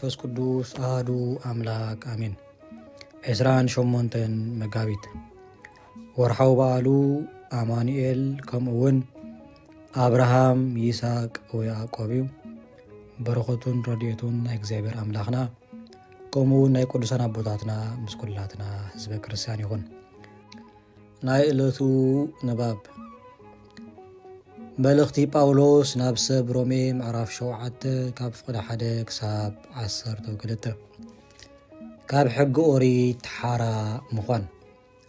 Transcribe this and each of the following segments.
መንፈስ ቅዱስ ኣሃዱ ኣምላክ ኣሜን። ዕስራን ሸሞንተን መጋቢት ወርሓዊ በዓሉ ኣማኑኤል፣ ከምኡ እውን ኣብርሃም፣ ይስሐቅ ወያዕቆብ እዩ። በረኸቱን ረድኤቱን ናይ እግዚኣብሔር ኣምላኽና፣ ከምኡ እውን ናይ ቅዱሳን ኣቦታትና ምስ ኩላትና ህዝበ ክርስቲያን ይኹን። ናይ ዕለቱ ንባብ፣ መልእኽቲ ጳውሎስ ናብ ሰብ ሮሜ፣ ምዕራፍ ሸውዓተ፣ ካብ ፍቕዲ ሓደ ክሳብ ዓሰርተ ክልተ። ካብ ሕጊ ኦሪት ሓራ ምዃን።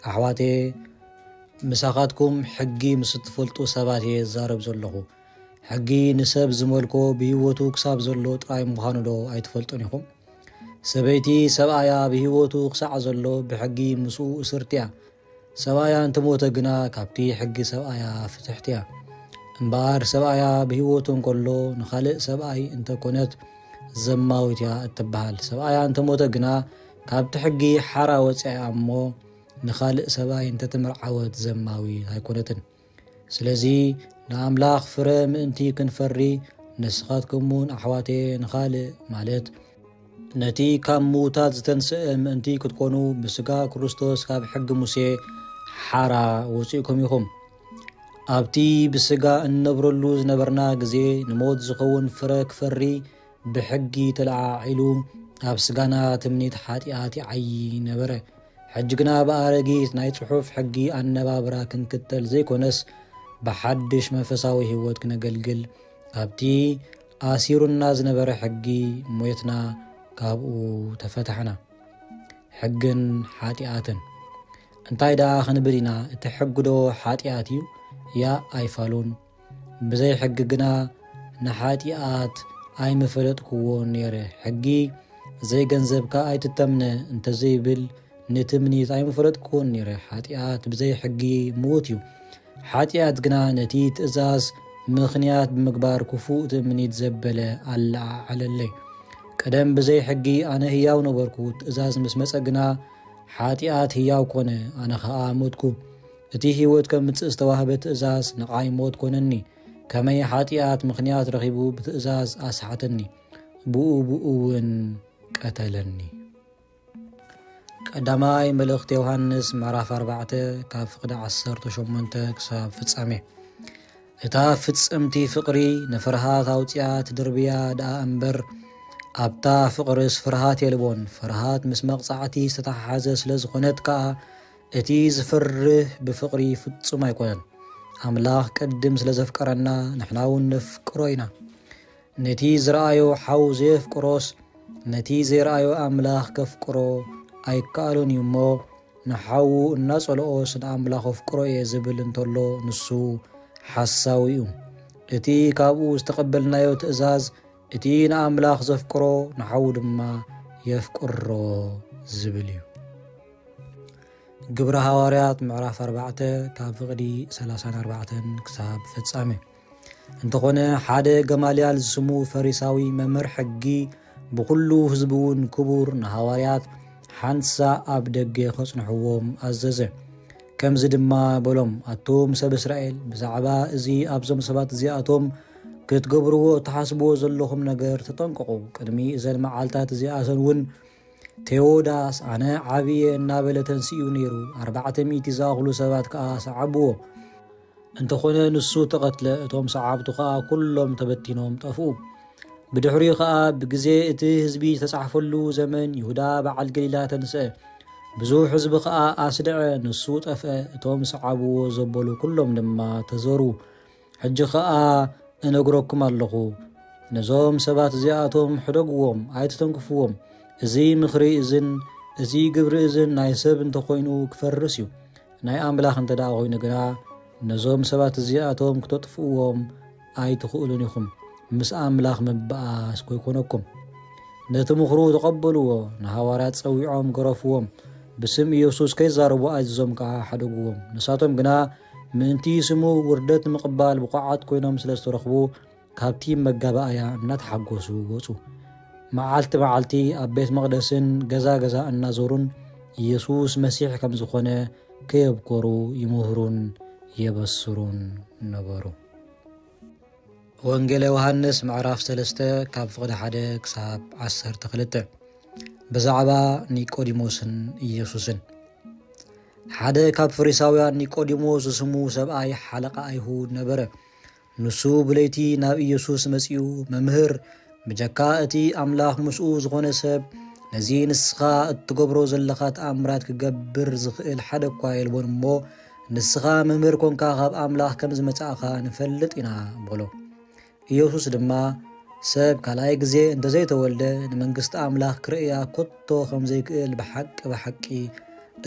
ኣሕዋቴ፣ ምሳኻትኩም ሕጊ ምስ እትፈልጡ ሰባት እየ ዝዛረብ ዘለኹ። ሕጊ ንሰብ ዝመልኮ ብህይወቱ ክሳብ ዘሎ ጥራይ ምዃኑ ዶ ኣይትፈልጡን ኢኹም? ሰበይቲ ሰብኣያ ብህይወቱ ክሳዕ ዘሎ ብሕጊ ምስኡ እስርቲ እያ። ሰብኣያ እንተሞተ ግና ካብቲ ሕጊ ሰብኣያ ፍትሕቲ እያ። እምበኣር ሰብኣያ ብህይወቱ እንከሎ ንኻልእ ሰብኣይ እንተኮነት ዘማዊት እያ እትበሃል። ሰብኣያ እንተሞተ ግና ካብቲ ሕጊ ሓራ ወፂኣ እያ እሞ ንኻልእ ሰብኣይ እንተተመርዓወት ዘማዊት ኣይኮነትን። ስለዚ ንኣምላኽ ፍረ ምእንቲ ክንፈሪ ንስኻትኩም እውን ኣሕዋቴ ንኻልእ ማለት ነቲ ካብ ምዉታት ዝተንስአ ምእንቲ ክትኮኑ ብስጋ ክርስቶስ ካብ ሕጊ ሙሴ ሓራ ወፂእኩም ኢኹም። ኣብቲ ብስጋ እንነብረሉ ዝነበርና ግዜ ንሞት ዝኸውን ፍረ ክፈሪ ብሕጊ ተለዓዒሉ ኣብ ስጋና ትምኒት ሓጢኣት ይዓዪ ነበረ። ሕጂ ግና ብኣረጊት ናይ ጽሑፍ ሕጊ ኣነባብራ ክንክተል ዘይኮነስ ብሓድሽ መንፈሳዊ ህይወት ክነገልግል ኣብቲ ኣሲሩና ዝነበረ ሕጊ ሞትና ካብኡ ተፈታሕና። ሕግን ሓጢኣትን። እንታይ ደኣ ክንብል ኢና? እቲ ሕጊ ዶ ሓጢኣት እዩ? ያ ኣይፋሉን። ብዘይ ሕጊ ግና ንሓጢኣት ኣይምፈለጥክዎን ነይረ። ሕጊ "ዘይገንዘብካ ኣይትተምነ" እንተዘይብል ንትምኒት ኣይምፈለጥክዎን ነይረ። ሓጢኣት ብዘይ ሕጊ ምዉት እዩ። ሓጢኣት ግና ነቲ ትእዛዝ ምኽንያት ብምግባር ክፉእ ትምኒት ዘበለ ኣለዓዓለለይ። ቀደም ብዘይ ሕጊ ኣነ ህያው ነበርኩ፣ ትእዛዝ ምስ መጸ ግና ሓጢኣት ህያው ኮነ፣ ኣነ ኸኣ ሞትኩ። እቲ ህይወት ከምጽእ ዝተዋህበ ትእዛዝ ንዓይ ሞት ኮነኒ። ከመይ ሓጢኣት ምኽንያት ረኺቡ ብትእዛዝ ኣስሓተኒ፣ ብኡ ብኡ እውን ቀተለኒ። ቀዳማይ መልእኽቲ ዮሃንስ ምዕራፍ ኣርባዕተ ካብ ፍቕዲ ዓሰርተ ሸሞንተ ክሳብ ፍጻሜ። እታ ፍጽምቲ ፍቕሪ ንፍርሃት ኣውጺኣ ትድርብያ ደኣ እምበር፣ ኣብታ ፍቕርስ ፍርሃት የልቦን። ፍርሃት ምስ መቕጻዕቲ ዝተተሓሓዘ ስለ ዝኾነት ከኣ፣ እቲ ዝፈርህ ብፍቕሪ ፍጹም ኣይኮነን። ኣምላኽ ቅድም ስለ ዘፍቀረና፣ ንሕና እውን ነፍቅሮ ኢና። ነቲ ዝረኣዮ ሓው ዘየፍቅሮስ፣ ነቲ ዘይረኣዮ ኣምላኽ ከፍቅሮ ኣይከኣሎን እዩ እሞ፣ ንሓዉ እናጸልኦስ ንኣምላኽ ኣፍቅሮ እየ ዝብል እንተሎ፣ ንሱ ሓሳዊ እዩ። እቲ ካብኡ ዝተቐበልናዮ ትእዛዝ፣ እቲ ንኣምላኽ ዘፍቅሮ ንሓዉ ድማ የፍቅሮ ዝብል እዩ። ግብሪ ሃዋርያት ምዕራፍ ኣርባዕተ ካብ ፍቕዲ ሰላሳን ኣርባዕተን ክሳብ ፍጻሜ። እንተኾነ ሓደ ገማልያል ዝስሙ ፈሪሳዊ መምህር ሕጊ ብኹሉ ህዝቢ እውን ክቡር ንሃዋርያት ሓንሳ ኣብ ደገ ከጽንሕዎም ኣዘዘ። ከምዚ ድማ በሎም፣ ኣቱም ሰብ እስራኤል፣ ብዛዕባ እዚ ኣብዞም ሰባት እዚኣቶም ክትገብርዎ እትሓስብዎ ዘለኹም ነገር ተጠንቀቑ። ቅድሚ እዘን መዓልታት እዚኣተን እውን ቴዎዳስ ኣነ ዓብየ እናበለ ተንሲኡ ነይሩ። ኣርባዕተ ሚእቲ ዝኣኽሉ ሰባት ከኣ ሰዓብዎ። እንተኾነ ንሱ ተቐትለ፣ እቶም ሰዓብቱ ኸኣ ኩሎም ተበቲኖም ጠፍኡ። ብድሕሪኡ ኸኣ ብግዜ እቲ ህዝቢ ዝተጻሕፈሉ ዘመን ይሁዳ በዓል ገሊላ ተንስአ። ብዙሕ ህዝቢ ኸኣ ኣስደዐ፣ ንሱ ጠፍአ፣ እቶም ሰዓብዎ ዘበሉ ኩሎም ድማ ተዘሩ። ሕጂ ኸኣ እነግረኩም ኣለኹ፣ ነዞም ሰባት እዚኣቶም ሕደግዎም፣ ኣይትተንክፍዎም። እዚ ምኽሪ እዝን እዚ ግብሪ እዝን ናይ ሰብ እንተኾይኑ ክፈርስ እዩ። ናይ ኣምላኽ እንተ ደኣ ኾይኑ ግና፣ ነዞም ሰባት እዚኣቶም ክተጥፍእዎም ኣይትኽእሉን ኢኹም። ምስ ኣምላኽ ምበኣስ ኮይኮነኩም። ነቲ ምኽሩ ተቐበልዎ። ንሃዋርያት ጸዊዖም ገረፍዎም። ብስም ኢየሱስ ከይዛረቡ ኣዚዞም ከኣ ሓደግዎም። ንሳቶም ግና ምእንቲ ስሙ ውርደት ንምቕባል ብቑዓት ኮይኖም ስለ ዝተረኽቡ፣ ካብቲ መጋባእያ እናተሓጎሱ ወጹ። መዓልቲ መዓልቲ ኣብ ቤት መቕደስን ገዛ ገዛ እናዞሩን ኢየሱስ መሲሕ ከም ዝኾነ ከየብኮሩ ይምህሩን የበስሩን ነበሩ። ወንጌል ዮሃንስ ምዕራፍ ሰለስተ ካብ ፍቕዲ ሓደ ክሳብ ዓሰርተ ክልተ። ብዛዕባ ኒቆዲሞስን ኢየሱስን። ሓደ ካብ ፈሪሳውያን ኒቆዲሞስ ዝስሙ ሰብኣይ ሓለቓ ኣይሁድ ነበረ። ንሱ ብለይቲ ናብ ኢየሱስ መጺኡ፣ "መምህር፣ ብጀካ እቲ ኣምላኽ ምስኡ ዝኾነ ሰብ ነዚ ንስኻ እትገብሮ ዘለኻ ተኣምራት ክገብር ዝኽእል ሓደ እኳ የልቦን እሞ፣ ንስኻ መምህር ኮንካ ካብ ኣምላኽ ከም ዝመጻእኻ ንፈልጥ ኢና" በሎ። ኢየሱስ ድማ፣ "ሰብ ካልኣይ ግዜ እንተዘይተወልደ ንመንግስቲ ኣምላኽ ክርእያ ኮቶ ከም ዘይክእል ብሓቂ ብሓቂ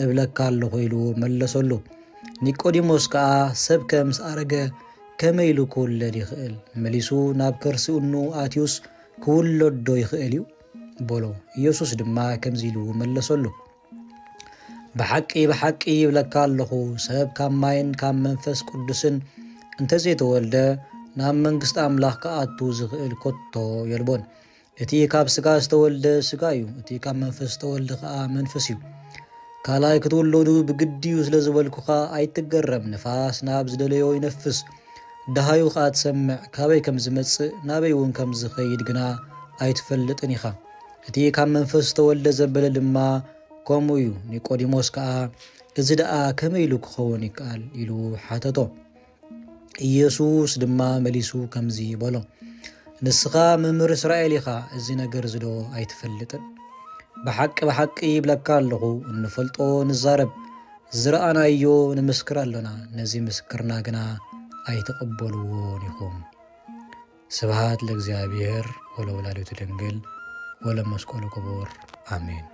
እብለካ ኣለኹ" ኢሉ መለሰሉ። ኒቆዲሞስ ከኣ፣ "ሰብ ከ ምስ ኣረገ ከመይ ኢሉ ክውለድ ይኽእል? መሊሱ ናብ ከርሲ እኑ ኣትዩስ ክውለድ ዶ ይኽእል እዩ?" በሎ። ኢየሱስ ድማ ከምዚ ኢሉ መለሰሉ፣ "ብሓቂ ብሓቂ ይብለካ ኣለኹ፣ ሰብ ካብ ማይን ካብ መንፈስ ቅዱስን እንተዘይተወልደ ናብ መንግስቲ ኣምላኽ ክኣቱ ዝኽእል ኮቶ የልቦን። እቲ ካብ ስጋ ዝተወልደ ስጋ እዩ፣ እቲ ካብ መንፈስ ዝተወልደ ከኣ መንፈስ እዩ። ካልኣይ ክትውለዱ ብግዲ እዩ ስለ ዝበልኩኻ ኣይትገረም። ንፋስ ናብ ዝደለዮ ይነፍስ፣ ደሃዩ ከኣ ትሰምዕ፣ ካበይ ከም ዝመጽእ ናበይ እውን ከም ዝኸይድ ግና ኣይትፈልጥን ኢኻ። እቲ ካብ መንፈስ ዝተወልደ ዘበለ ድማ ከምኡ እዩ።" ኒቆዲሞስ ከኣ፣ "እዚ ደኣ ከመይ ኢሉ ክኸውን ይከኣል?" ኢሉ ሓተቶ። ኢየሱስ ድማ መሊሱ ከምዚ በሎ፣ "ንስኻ መምህር እስራኤል ኢኻ፣ እዚ ነገር እዚ ዶ ኣይትፈልጥን? ብሓቂ ብሓቂ ይብለካ ኣለኹ፣ እንፈልጦ ንዛረብ፣ ዝረኣናዮ ንምስክር ኣሎና፣ ነዚ ምስክርና ግና ኣይትቕበልዎን ኢኹም። ስብሃት ለእግዚኣብሔር ወለወላዲቱ ድንግል ወለመስቀሉ ክቡር፣ ኣሜን።"